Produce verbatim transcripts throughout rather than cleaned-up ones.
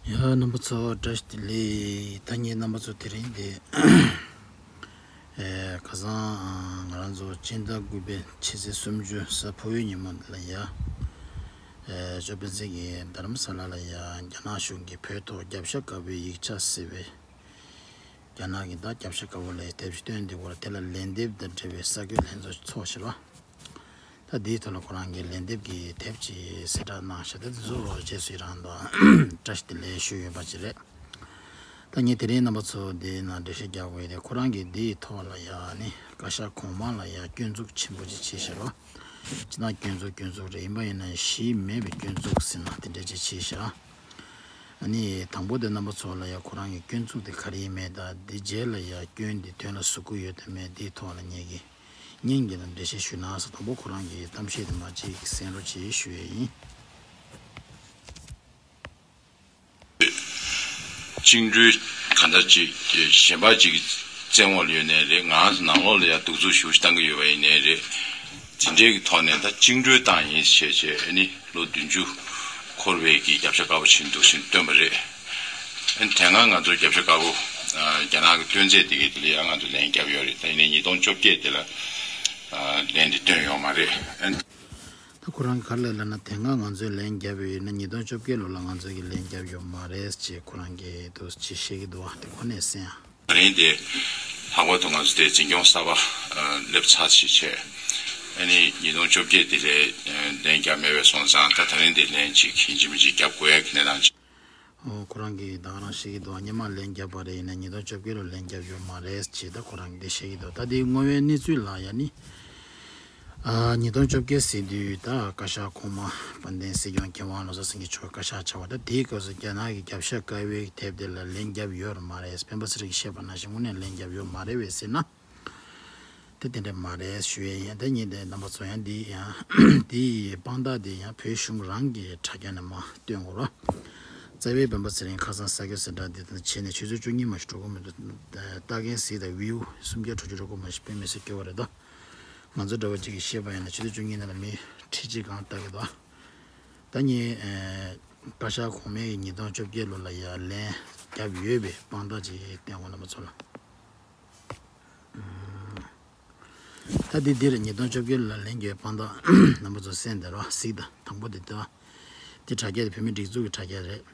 ཡ། རྣམ་པ་ཚོ་བཀྲ་ཤིས་བདེ་ལེགས། ད་ངས་རྣམ་པ་ཚོ་དེ་རིང་འདི་ཨེ་ཁ་སང་ང་རང་ཚོ་སྤྱི་ཟླ་དགུ་པའི་ཕྱི་ཚེས་སུམ་ཅུ་གཟའ་ཕུར་བུའི་ཉིན་མོ་ལ་ཡ། ཨེ་ཅོ་པན་ཚེ་གི་རྡ་རམ་ས་ལ་ལ་ཡ་རྒྱ་ནག་གཞུང་གིས་བོད་ཐོག་རྒྱབ་ཤ་དཀར་པོའི་ཡིག་ཆ་ཟེར་བའི། རྒྱ་ནག་གི་ད་རྒྱབ་ཤ་དཀར་པོ་ལ་དེབ་ཅིག་བཏོན་འདུག་གོ། དེ་ལ་ལན་འདེབས་དང་འབྲེལ་བའི་གསར་འགོད་ལྷན་ཚོགས་ཚོགས་ཤིག་རོ། ད་འདིའི་ཐོག་ལ་ཁོ་རང་གིས་ལན་འདེབས་ཀྱི་དེབ་ཅིག་གསལ་བསྒྲགས་གནང་ཤག་ད་དེ་ཚོ་རྗེས་སུ་ཡི་རང་དང་བཀྲ་ཤིས་བདེ་ལེགས་ཞུ་ཡོད་པ་ཅིག་རེད། ད་ངས་དེ་རིང་རྣམ་པ་ཚོ་འདིའི་ནང་འགྲེལ་བཤད་རྒྱག་དགོས་ཡོད་དེ། ཁོ་རང་གིས་འདིའི་ཐོག་ལ་ཡ་ནི་བཀའ་ཤག་གོང་མ་ལ་ཡ་སྐྱོན་འཛུགས་ཆེན་པོ་ཅིག་བྱས་ཤག་རོ། སྤྱིར་བཏང་སྐྱོན་འཛུགས་སྐྱོན་འཛུགས་རེད། ཡིན་པ་ཡིན་ན་གཞི་མེད་པའི་སྐྱོན་འཛུགས་ཟེར་ན་དེ་འདྲ་ཅིག་བྱས་ཤག་ཨ་ནི་དང་པོ་དེ་རྣམ་པ་ཚོ་ལ་ཡ་ཁོ་རང་གི་སྐྱོན་འཛུགས་དེ་ག་རེ་ཡིན་མེད་དང་། འདི་རྗེས་ལ་ཡ་སྐྱོན་འདི་དོན་ལ་གཟིགས་ཀྱི་ཡོད་དམ་མེད་འདིའི་ཐོག་ལ་ངེད་ཀྱིས་སྙིང་གི་ལ་འགྲེལ་བཤད་ཞུ་ན་ཟེར། དང་པོ་ཁོ་རང་གི་གཏམ་བཤད་དེ་མ་གཅིག་གསན་རོགས་གྱིས་ཞུ་ཡས་ཡིན། བཅིངས་འགྲོལ་ག་འདྲ་ཅིག་གཞན་པ་ཅིག་གི་བཙན་འོག་ལ་ཡོད་ནའི་རེད། ང་ཚོ་ནང་ལོགས་ལ་ཡ་གདུག་རྩུབ་ཞེ་པོ་ཅིག་བཏང་གི་ཡོད་པ་ཡིན་ནའི་རེད། དེ་འདྲའི་གི་ཐོག་ནས་ད་བཅིངས་འགྲོལ་བཏང་ཡིན་ཞེས་བྱས་ཨ་ནི་ལོ་བདུན་ཅུ་འཁོར་བའི་གི་རྒྱབ་ཤ་དཀར་པོ་ཕྱིན་འདུག་ཕྱིན་བཏོན་པ་རེད། ཨ་ནི་དེ་སྔ་ང་ཚོ་རྒྱབ་ཤ་དཀར་པོ་ཨ་རྒྱ་ནག་གི་སྟོན་རྫས་དེ་གའི་དེ་ལ་ཡང་ང་ཚོ་ལན་བརྒྱབ་ཡོད་རེད། ད་ཡིན་ནའི་ཉིས་སྟོང་བཅོ་བརྒྱད་དེ་ལ་ཨ་ལན་དེ་བཏོན་ཡོད་མ་རེད། ཨ་ནི་ད་ཁོ་རང་གིས་ག་རེ་ལབ་ན། དེ་སྔ་ང་ཚོས་ལན་བརྒྱབ་ཡོད་ན་ཉིས་སྟོང་བཅོ་བརྒྱད་ལོ་ལ་ང་ཚོས་ཀྱི་ལན་བརྒྱབ་ཡོད་མ་རེད་ཅེས་ཁོ་རང་གིས་འདུག་ཅེས་བཤད་ཀྱི་འདུག་བ། དེ་ཁོ་ནས་གསན་ཨ། ད་རིང་དེ་ལྷག་པར་དུ་ང་ཚོ་དེ་འཛིན་སྐྱོང་གསར་པ་ཨ་སླེབས་ཚར་ཞིག་བྱས། ཨ་ནི་ཉིས་སྟོང་བཅོ་བརྒྱད་དེ་ལས་ཨ་ལན་བརྒྱབ་མེད་པས་སོང་ཙང་། ད་ད་རིང་དེ་ལན་ཅིག་ཡིན་གཅིག་མིན་གཅིག་བརྒྱབ་དགོས་ཡ་གི་གནས་སྟངས་ཅིག་ཨོ། ཁོ་རང་གིས་ད་ག་རང་བཤད་ཀྱི་འདུག་སྔོན་མ་ལན་བརྒྱབ་པ་རེད། ཡིན་ན་ཉིས་སྟོང་བཅོ་བརྒྱད་ལོ་ལན་བརྒྱབ་ཡོད་མ་རེད་ཅེས་ད་ཁོ་རང་གིས་དེ་བཤད་ཀྱི་འདུག་ད་དེའི་དངོས་ཡོད་གནས་ཚུལ་ལ་ཡ་ནི། ཨ་ཉིས་སྟོང་བཅོ་བརྒྱད་ཟེར་དུས་ད་བཀའ་ཤག་གོང་མ་དཔལ་ལྡན་སྲིད་སྐྱོང་མཁས་དབང་བློ་བཟང་སེང་གེ་མཆོག་བཀའ་ཤག་བྱ་བ། ད་དེའི་སྐབས་སུ་རྒྱ་ནག་གི་རྒྱབ་ཤ་དཀར་པོའི་དེབ་དེ་ལ་ལན་བརྒྱབ་ཡོད་མ་རེད། སྤེན་པ་ཚེ་རིང་གིས་བཤད་པ་ནང་བཞིན་དངོས་གནས་ལན་བརྒྱབ་ཡོད་མ་རེད་པས་ཟེར་ན། དེ་དེ་འདྲ་མ་རེད་ཞུ་ཡས་ཡིན། དེ་ཉིད་དེ་རྣམ་པ་ཚོ་ཡང་འདི་ཡང་འདི་ཡི་དཔང་རྟགས་དེ་ཡང་བོད་གཞུང་རང་གི་དྲ་རྒྱ་ནས་མར་བཏོན་དགོས་རོ། རྩ་བའི་སྤེན་པ་ཚེ་རིང་ཁ་སང་གསར་འགོད་གསལ་བསྒྲགས་འདི་དང་བྱས་ནས་ཆུ་ཚོད་བཅུ་གཉིས་མ་ཞིག་འགྲོ་གི་མི་འདུག་ལྟ་མཁན་གཟིགས་དང་བིའུ་སུམ་བརྒྱ་དྲུག་ཅུ་འགྲོ་གི་མ་ཞིག་དཔེ་མི་སྲིད་སྐྱོ་བ་རེད་དོ། ང་ཚོ་འདྲ་བ་ཅིག་གིས་བཤད་པ་ཡིན་ན་ཆུ་ཚོད་བཅུ་གཉིས་ནང་ལ་མི་ཁྲི་གཅིག་གང་ལྟ་གི་འདུག་ད་ངས་ཨེ་བཀའ་ཤག་གོང་མའི་ཉིས་སྟོང་བཅོ་བརྒྱད་ལོ་ལ་ཡ་ལན་བརྒྱབ་ཡོད་པའི་དཔང་རྟགས་ཅིག་བསྟན་དགོས། རྣམ་པ་ཚོ་ལ། ད་འདི་འདིར་ཉིས་སྟོང་བཅོ་བརྒྱད་ལ་ལན་རྒྱག་དཔང་རྟགས་རྣམ་པ་ཚོ་གསན་དེ་རོ། གཟིགས་དང་། དང་པོ་འདི་ལྟ་བ། འདི་དྲ་རྒྱ་དེ་བོད་མིའི་སྒྲིག་འཛུགས་ཀྱི་དྲ་རྒྱ་རེད།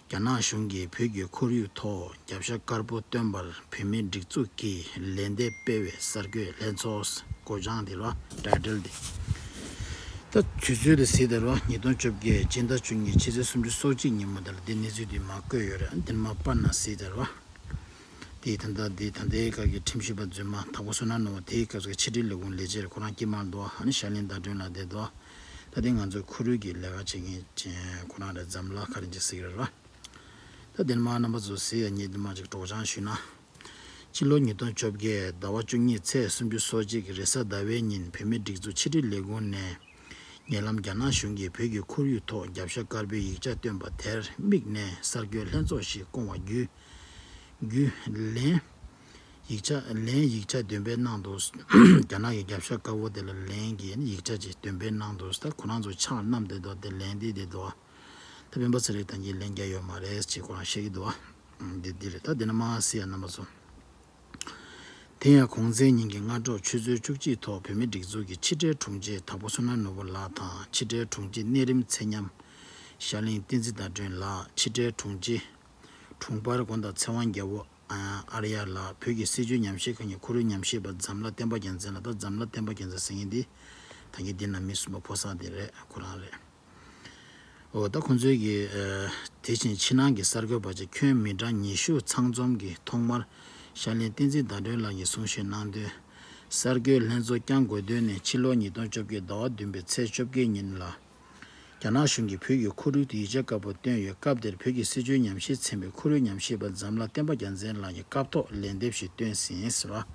རྒྱ་ནག་གཞུང་གིས་བོད་ཀྱི་ཁོར་ཡུག་ཐོག་རྒྱབ་ཤ་དཀར་པོ་བཏོན་པར་བོད་མིའི་སྒྲིག་འཛུགས་ཀྱིས་ལན་འདེབས་སྤེལ་བའི་གསར་འགོད་ལྷན་ཚོགས། སྒོ་བྱང་འདི་རོ། ཊའི་ཊལ་འདི། ད་དུས་ཚོད་དེ་གཟིགས་དེ་རོ། ཉིས་སྟོང་བཅོ་བརྒྱད་སྤྱི་ཟླ་བཅུ་གཉིས་ཕྱི་ཚེས་སུམ་ཅུ་སོ་གཅིག་ཉིན་མོ་དེ་ལ་འདི་གནས་ཚུལ་འདི་མར་བཀོད་ཡོད་རེད། འདི་མར་པར་ན་གཟིགས་དེ་རོ། དེའི་ད་ལྟ་དེའི་ད་ལྟའི་སྐབས་ཀྱི་ཁྲིམས་ཞིབ་པ་རྫུན་མ་དྭགས་པོ་བསོད་ནམས་ནོར་བུ་དེའི་སྐབས་སུ་ཕྱི་དྲིལ་ལས་ཁུངས་ལས་བྱེད་རེད། ཁོ་རང་དཀྱིལ་མར་འདུག་ཨ་ནི་ཤར་གླིང་ཟླ་སྒྲོན་ལགས་དེ་འདུག་ད་དེ་ང་ཚོའི་ཁོར་ཡུག་གི་ལས་ཀ་བྱེད་མཁན་ཅན་ཁོ་རང་རེད། འཛམ་ལྷ་ཁ་རིན་ཅི་ཟེར་གི་རེད་ར། ད་དེ་ནས་མར་རྣམ་པ་ཚོ་གཟིགས་ཡ། ངས་འདི་མར་ཅིག་སྒྲོག་སྦྱང་ཞུས་ན། སྤྱི་ལོ་ཉིས་སྟོང་བཅོ་བརྒྱད་ཟླ་བ་བཅུ་གཉིས་ཚེས་སུམ་ཅུ་སོ་གཅིག་རེས་གཟའ་ཟླ་བའི་ཉིན་བོད་མིའི་སྒྲིག་འཛུགས་ཕྱི་དྲིལ་ལས་ཁུངས་ནས། ཉེ་ལམ་རྒྱ་ནག་གཞུང་གིས་བོད་ཀྱི་ཁོར་ཡུག་ཐོག་རྒྱབ་ཤ་དཀར་པོའི་ཡིག་ཆ་བཏོན་པ་དེར་དམིགས་ནས་གསར་འགོད་ལྷན་ཚོགས་ཤིག་བསྐོང་བ་བརྒྱུད། བརྒྱུད་ལན། ཡིག་ཆ་ལན་ཡིག་ཆ་འདོན་སྤེལ་གནང་འདུག་རྒྱ་ནག་གི་རྒྱབ་ཤ་དཀར་པོ་དེ་ལ་ལན་གྱི་ཡིག་ཆ་ཅིག་འདོན་སྤེལ་གནང་འདུག་ད་ཁོ་རང་ཚོ་ཕྱག་བསྣམས་བསྡད་འདུག་དེ་ལན་འདི་བསྡད་འདུག་ད་སྤེན་པ་ཚེ་རིང་ད་གིན་ལན་རྒྱག་ཡོད་མ་རེད་ཅེས་ཁོ་རང་བཤད་ཀྱི་འདུག་འདི་འདི་རེད། ད་འདི་ན་མར་གཟིགས་ཡ། རྣམ་པ་ཚོ། དེ་ཡང་གོང་ཚེས་ཉིན་གྱི་སྔ་དྲོ་ཆུ་ཚོད་བཅུ་གཅིག་ཐོག་བོད་མིའི་སྒྲིག་འཛུགས་ཀྱི་ཕྱི་དྲིལ་དྲུང་ཆེ་དྭགས་པོ་བསོད་ནམས་ནོར་བུ་ལགས་དང་། ཕྱི་དྲིལ་དྲུང་ཆེ་གནས་རིམ་ཚེ་ཉམས་ཤར་གླིང་བསྟན་འཛིན་ཟླ་སྒྲོན་ལགས། ཕྱི་དྲིལ་དྲུང་ཆེ་དྲུང་འཕར་དགོན་བདག་ཚེ་དབང་རྒྱལ་པོ་ཨ་རི་ཡ་ལགས། བོད་ཀྱི་སྲིད་བྱུས་ཉམས་ཞིབ་ཁང་གི་ཁོར་ཡུག་ཉམས་ཞིབ་པ་འཛམ་ལྷ་བསྟན་པ་རྒྱལ་མཚན་ལགས། ད་འཛམ་ལྷ་བསྟན་པ་རྒྱལ་མཚན་ཟེར་མཁན་འདི་ད་གིན་འདི་ན་མི་གསུམ་པ་ཕོ་གསར་དེ་རེད། ཁོ་རང་རེད། འོ། ད་ཁོང་ཚོའི་གི་ཨ་དེ་བཞིན་ཕྱི་ནང་གི་གསར་འགོད་པ་ཅིག་ཁྱོན་མི་གྲངས་ཉི་ཤུ་ཚང་འཛོམས་ཀྱིས་ཐོག་མར་ཤར་གླིང་བསྟན་འཛིན་ཟླ་སྒྲོན་ལགས་ཀྱིས་གསུང་བཤད་གནང་དོན། གསར་འགོད་ལྷན་ཚོགས་བསྐྱང་དགོས་དོན་ནི་ཕྱི་ལོ་ཉིས་སྟོང་བཅོ་བརྒྱད་ཟླ་བ་བདུན་པའི་ཚེས་བཅོ་བརྒྱད་ཉིན་ལ། རྒྱ་ནག་གཞུང་གིས་བོད་ཀྱི་ཁོར་ཡུག་ཏུ་ཡིག་ཆ་དཀར་པོ་བཏོན་ཡོད། སྐབས་དེར་བོད་ཀྱི་སྲིད་བྱུས་ཉམས་ཞིབ་ཚན་པའི་ཁོར་ཡུག་ཉམས་ཞིབ་པ་འཛམ་ལྷ་བསྟན་པ་རྒྱལ་མཚན་ལགས་ཀྱིས་སྐབས་ཐོག་ལན་འདེབས་ཤིག་བཏོན་ཟིན་ཟེར་བ།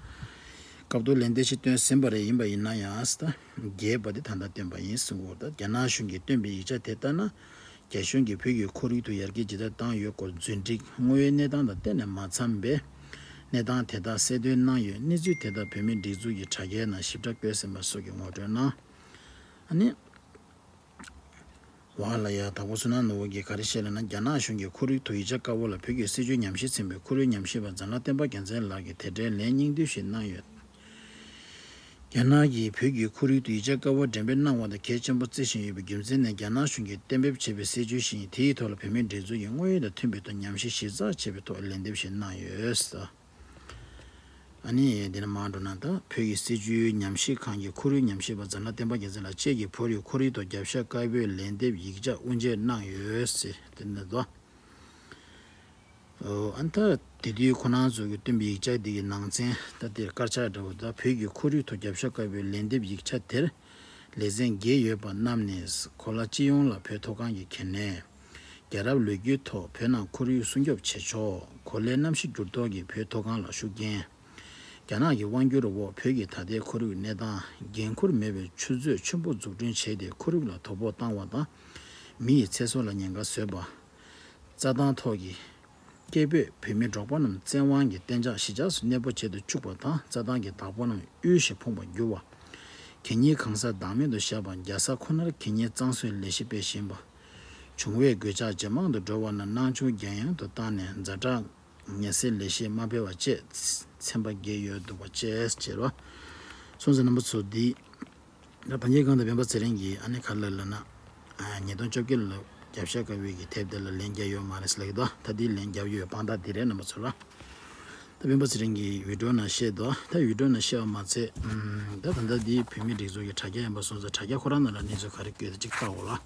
སྐབས་ཐོག་ལན་འདེབས་ཤིག་བཏོན་ཟིན་པ་རེད། ཡིན་པ་ཡིན་ན་ཡང་ད་རྒྱས་པ་དེ་ད་ལྟ་བཏོན་པ་ཡིན་གསུང་གི་ཡོད། ད་རྒྱ་ནག་གཞུང་གིས་བཏོན་པའི་ཡིག་ཆ་དེ་ལྟར་ན། རྒྱ་གཞུང་གིས་བོད་ཀྱི་ཁོར་ཡུག་ཏུ་ཡར་རྒྱས་ཇི་ལྟར་བཏང་ཡོད་སྐོར་རྫུན་སྒྲིག་དངོས་ཡོད་གནས་སྟངས་དང་གཏན་ནས་མ་འཚམས་པས། གནས་སྟངས་དེ་དག་གསལ་སྟོན་གནང་ཡོད། གནས་ཚུལ་དེ་དག་བོད་མིའི་སྒྲིག་འཛུགས་ཀྱི་དྲ་རྒྱའི་ནང་ཞིབ་ཕྲ་བཀོད་ཟིན་པ་སོགས་ཀྱི་ངོ་སྤྲོད་གནང་། ཨ་ནི། ཝ་ལ་ཡ་དྭགས་པོ་བསོད་ནམས་ནོར་བུ་གིས་ག་རེ་བཤད་ལབ་ན། རྒྱ་ནག་གཞུང་གིས་ཁོར་ཡུག་ཐོག་ཡིག་ཆ་དཀར་པོ་ལ་བོད་ཀྱི་སྲིད་བྱུས་ཉམས་ཞིབ་ཚན་པའི་ཁོར་ཡུག་ཉམས་ཞིབ་པ་རྫ་ནག་བསྟན་པ་རྒྱལ་མཚན་ལགས་ཀྱིས་དེ་འབྲེལ་ལན་སྙིང་བསྡུས་ཤིག་གནང་ཡོད། རྒྱ་ནག་གིས་བོད་ཀྱི་ཁོར་ཡུག་ཏུ་ཡིག་ཆ་དཀར་པོ་འགྲེམས་སྤེལ་གནང་བ་དང་གལ་ཆེན་པོ་བརྩི་བཞིན་ཡོད་པའི་རྒྱུ་མཚན་ནི། རྒྱ་ནག་གཞུང་གིས་གཏན་འབེབས་བྱས་པའི་སྲིད་བྱུས་ཤིག་ཡིན། དེའི་ཐོག་ལ་བོད་མིའི་སྒྲིག་འཛུགས་ཀྱིས་དངོས་ཡོད་དང་མཐུན་པའི་ཐོག་ཉམས་ཞིབ་ཞིབ་ཚགས་བྱས་པའི་ཐོག་ལན་འདེབས་ཤིག་གནང་ཡོད། ཨ་ནི་འདི་ནས་མར་འགྲོ་ན། ད་བོད་ཀྱི་སྲིད་བྱུས་ཉམས་ཞིབ་ཁང་གི་ཁོར་ཡུག་ཉམས་ཞིབ་པ་རྫ་ནག་བསྟན་པ་རྒྱལ་མཚན་ལགས་བཅས་ཀྱིས་བོད་ཀྱི་ཁོར་ཡུག་ཐོག་རྒྱབ་ཤ་དཀར་པོའི་ལན་འདེབས་ཡིག་ཆ་དབུ་འབྱེད་གནང་ཡོད་ཟེར། དེ་ནས་དོ། ཨ་ནི་ད་དེ་དུས་ཁོ་རང་ཚོ་གིས་བཏོན་པའི་ཡིག་ཆ་འདི་གི་ནང་ཚན་ད་དེར་དཀར་ཆག་འདྲ་བོ། ད་བོད་ཀྱི་ཁོར་ཡུག་ཐོག་རྒྱབ་ཤ་དཀར་པོའི་ལན་འདེབས་ཡིག་ཆ་དེར་ལེ་ཚན་བརྒྱད་ཡོད་པ་རྣམས་ནས། གོ་ལ་སྤྱི་ཡོངས་ལ་བོད་མཐོ་སྒང་གི་གལ་གནད། རྒྱལ་རབས་ལོ་རྒྱུས་ཐོག་བོད་ནང་ཁོར་ཡུག་སྲུང་སྐྱོབ་བྱེད་ཕྱོགས། གོ་ལའི་གནམ་གཤིས་འགྱུར་ལྡོག་གིས་བོད་མཐོ་སྒང་ལ་ཤུགས་རྐྱེན། རྒྱ་ནག་གི་དབང་སྒྱུར་འོག་བོད་ཀྱི་ད་ལྟའི་ཁོར་ཡུག་གནས་སྟངས། འགན་འཁུར་མེད་པའི་ཆུ་མཛོད་ཆེན་པོ་འཛུགས་སྐྲུན་བྱས་ཏེ་ཁོར་ཡུག་ལ་དོ་ཕོག་བཏང་བ་དང་། མི་ཡི་ཚེ་སྲོག་ལ་ཉེན་ཁ་བཟོས་པ། རྩྭ་ཐང་ཐོག་གི་སྐྱེ་བོས་བོད་མི་འབྲོག་པ་རྣམས་བཙན་དབང་གིས་གཏན་འཇགས་གཞིས་ཆགས་སུ་གནས་སྤོ་བྱེད་དུ་བཅུག་པ་དང་། རྩྭ་ཐང་གི་བདག་པོ་རྣམས་དབུལ་ཞིང་ཕོངས་པར་བསྒྱུར་བ། གད་སྙིགས་གང་སར་བདག་མེད་དུ་བཞག་པ། རྒྱལ་ས་ཁོ་ནར་གད་སྙིགས་གཙང་བཟོའི་ལས་གཞི་སྤེལ་བཞིན་པ། བྱུང་བའི་གོད་ཆག་ཇེ་མང་དུ་འགྲོ་བ་ན་སྣང་ཆུང་རྒྱ་ཡན་དུ་བཏང་ནས་ཛ་དྲག་ངལ་སེལ་ལས་གཞི་མ་སྤེལ་བ་བཅས་ཚན་པ་བརྒྱད་ཡོད་འདུག་པ་བཅས་བྱས་རོ། སོང་ཙང་རྣམ་པ་ཚོ་འདི། ད་ད་ཉེ་གང་དུ་སྤེན་པ་ཚེ་རིང་གིས་ཨ་ནི་ག་ལ་ལབ་ན། ཉིས་སྟོང་བཅོ་བརྒྱད་ལ་རྒྱབ་ཤ་དཀར་པོའི་གི་དེབ་དེ་ལ་ལན་རྒྱག་ཡོད་མ་རེད་ཟེར་ལབ་ཀྱི་འདུག་ད་འདི་ལན་རྒྱབ་ཡོད་དཔང་རྟགས་འདི་རེད་རྣམ་པ་ཚོ་ལ། ད་སྤེན་པ་ཚེ་རིང་གིས་བི་ཌིའོ་ནང་བཤད་འདུག་ད་བི་ཌིའོ་ནང་བཤད་པ་མ་ཚད། ད་ད་ལྟ་འདི་བོད་མིའི་སྒྲིག་འཛུགས་ཀྱི་དྲ་རྒྱ་ཡིན་པ་སོང་ཙང་དྲ་རྒྱ་ཁོ་རང་ནང་ལ་གནས་ཚུལ་ག་རེ་བཀོད་དེ་གཅིག་ལྟ་འོ་ལ།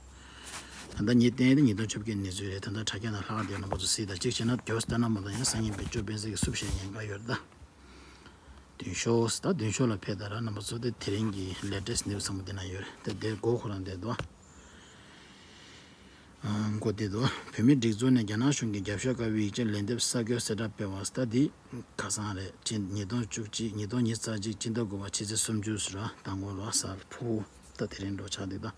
ད་ལྟ་ངས་བསྟན་དེ་ཉིས་སྟོང་བཅོ་བརྒྱད་གནས་ཚུལ་རེད། ད་ལྟ་དྲ་རྒྱ་ནང་ལྷག་བསྡད་རྣམ་པ་ཚོ་གཟིགས་དང་། གཅིག་བྱས་ན་མགྱོགས་སུ་བལྟས་ན་མ་གཏོགས་ཡང་སང་ཉིན་བེད་སྤྱོད་སྤེལ་ས་གི་སུབ་ཤེས་ཉེན་ཁ་ཡོད་རེད་ད། མདུན་ཤོག་ད་མདུན་ཤོག་ལ་ཕེབས་དང་ར་རྣམ་པ་ཚོ། དེ་དེ་རིང་གི་ལེ་ཊེ་སི་ཊི་ནིའུ་སི་ཚང་མ་དེ་ན་ཡོད་རེད། དེ་དེ་མགོ་ཁོ་རང་བསྡད་འདུག་ཨ། མགོ་བསྡད་འདུག་བོད་མིའི་སྒྲིག་འཛུགས་ནས་རྒྱ་ནག་གཞུང་གི་རྒྱབ་ཤ་དཀར་པོའི་ཡིག་ཆ་ལན་འདེབས་གསར་འགོད་གསལ་བསྒྲགས་སྤེལ་བ་ད་འདི་ཁ་སང་རེད། ཕྱི་ཉིས་སྟོང་བཅུ་གཅིག་ཉིས་སྟོང་ཉི་ཤུ་རྩ་གཅིག་སྤྱི་ཟླ་དགུ་པ་ཕྱི་ཚེས་སུམ་ཅུ་ཟེར་བ་དང་པོ་ལོ་གསར་ཕུ་ད་དེ་རིང་འགྲོ་ཆགས་འདུག་ད།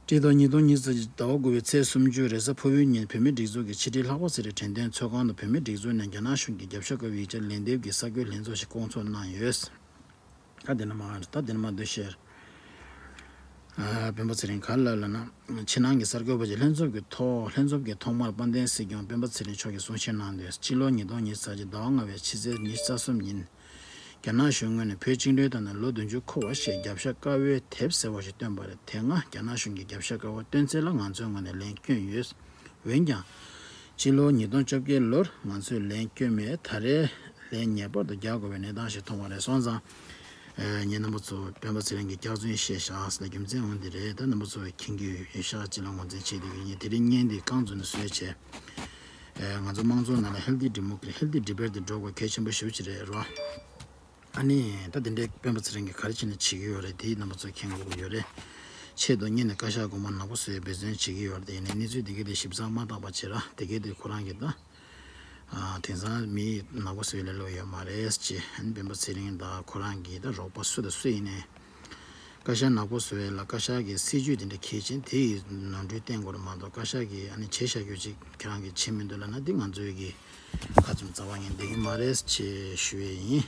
སྤྱི་ཟླ་ཉིས་སྟོང་ཉི་ཤུ་རྩ་གཅིག་ཟླ་བ་དགུ་པའི་ཚེས་སུམ་ཅུ་རེས་གཟའ་ཕུར་བུའི་ཉིན་བོད་མིའི་སྒྲིག་འཛུགས་ཀྱི་ཕྱི་དྲིལ་ལྷག་པ་ཚེ་རིང་དྲན་རྟེན་ཚོགས་ཁང་དུ་བོད་མིའི་སྒྲིག་འཛུགས་ནས་རྒྱ་ནག་གཞུང་གི་རྒྱབ་ཤ་དཀར་པོའི་ཡིག་ཆ་ལན་འདེབས་ཀྱི་གསར་འགོད་ལྷན་ཚོགས་ཤིག་བསྐོང་ཚོགས་གནང་ཡོད། ད་དེ་ནས་མར་ད་དེ་ནས་མར་འདི་བཤད། ཨ། སྤེན་པ་ཚེ་རིང་ག་ལ་ལབ་ན། ཕྱི་ནང་གི་གསར་འགོད་པ་ཅིག་ལྷན་ཚོགས་ཀྱི་ཐོག་ལྷན་ཚོགས་ཀྱི་ཐོག་མར་དཔལ་ལྡན་སྲིད་སྐྱོང་སྤེན་པ་ཚེ་རིང་མཆོག་གིས་གསུང་བཤད་གནང་དོན། སྤྱི་ལོ་ཉིས་སྟོང་ཉི་ཤུ་རྩ་གཅིག་ཟླ་བ་ལྔ་པའི་ཕྱི་ཚེས་ཉི་ཤུ་རྩ་གསུམ་ཉིན། རྒྱ་ནག་གཞུང་ངོས་ནས་བོད་བཅིངས་འགྲོལ་བཏང་ནས་ལོ་བདུན་ཅུ་འཁོར་བ་ཞེས་རྒྱབ་ཤ་དཀར་པོའི་དེབ་ཟེར་བ་ཞིག་བཏོན་པ་རེད། དེ་སྔ་རྒྱ་ནག་གཞུང་གིས་རྒྱབ་ཤ་དཀར་པོ་བཏོན་ཚུལ་ལ་ང་ཚོའི་ངོས་ནས་ལན་བསྐྱོན་ཡོད། འོན་ཀྱང་། སྤྱི་ལོ་ཉིས་སྟོང་བཅོ་བརྒྱད་ལོར་ང་ཚོས་ལན་བསྐྱོན་མེད། ད་རེས་ལན་ངེས་པར་དུ་རྒྱག་དགོས་པའི་གནས་སྟངས་ཤིག་མཐོང་བ་རེད། སོང་ཙང་། ཨ། ངས་རྣམ་པ་ཚོ་སྤེན་པ་ཚེ་རིང་གིས་སྐྱག་རྫུན་བཤད་བཞག་ཟེར་ལ་རྒྱུ་མཚན་འོ་འདི་རེད། ད་རྣམ་པ་ཚོ་མཁྱེན་གྱི་ཡོད་ཤག་ཅིག་ལ་ངོས་འཛིན་བྱེད་དུས་ངས་དེ་རིང་བརྙན་འདི་རྐང་བཙུགས་ནས་བཟོས་བྱས། ཨ། ང་ཚོ་དམངས་གཙོ་ནང་ལ་ཧེལ་ཐི་ཌི་མོ་ཀེ་རེ་ཊི་ཧེལ་ཐི་ཌི་བེཊ་འདི་འགྲོ་དགོས་གལ་ཆེན་པོ་ཞེ་པོ་ཅིག་རེད་རོ། ཨ་ནི་ད་དེ་འདྲའི་སྤེན་པ་ཚེ་རིང་གིས་ག་རེ་བྱས་ནས་བྱེད་ཀྱི་ཡོད་རེད། དེ་རྣམ་པ་ཚོས་མཁྱེན་དགོས་ཀྱི་ཡོད་རེད། ཆེད་དུ་གཉེར་ནས་བཀའ་ཤག་གོང་མ་ནག་པོ་བཟོ་བའི་འབད་བརྩོན་བྱེད་ཀྱི་ཡོད་རེད། དེ་ཡིན་ནའི་གནས་ཚུལ་དེ་གའི་དེ་ཞིབ་ཚགས་མ་བཏང་པ་བྱས་ར། དེ་གའི་དེ་ཁོ་རང་གིས་ད། ཨ། དེང་སང་མི་ནག་པོ་བཟོ་བའི་ལས་སླ་པོ་ཡོད་མ་རེད་ཅེས། ཨ་ནི་སྤེན་པ་ཚེ་རིང་དང་ཁོ་རང་གི་ད་རོགས་པ་སུ་དང་སུ་ཡིན་ནའི། བཀའ་ཤག་ནག་པོ་བཟོ་བའི་ལ་བཀའ་ཤག་གི་སྲིད་བྱུས་དེ་འདྲ་གལ་ཆེན་དེ་ཡི་ནོར་འཁྲུལ་བསྟན་དགོས་རེད་མ་གཏོགས། བཀའ་ཤག་གིས་ཨ་ནི་བྱས་བཞག་རྒྱུ་ཅིག་ཁྱེད་རང་གིས་བྱེད་མི་འདུག་ལབ་ན་འདི་ང་ཚོའི་གི་ཁ་བཙུམ་རྩ་བ་ཉིད་བསྡད་ཀྱི་མ་རེད་ཅེས་ཞུ་ཡས་ཡིན།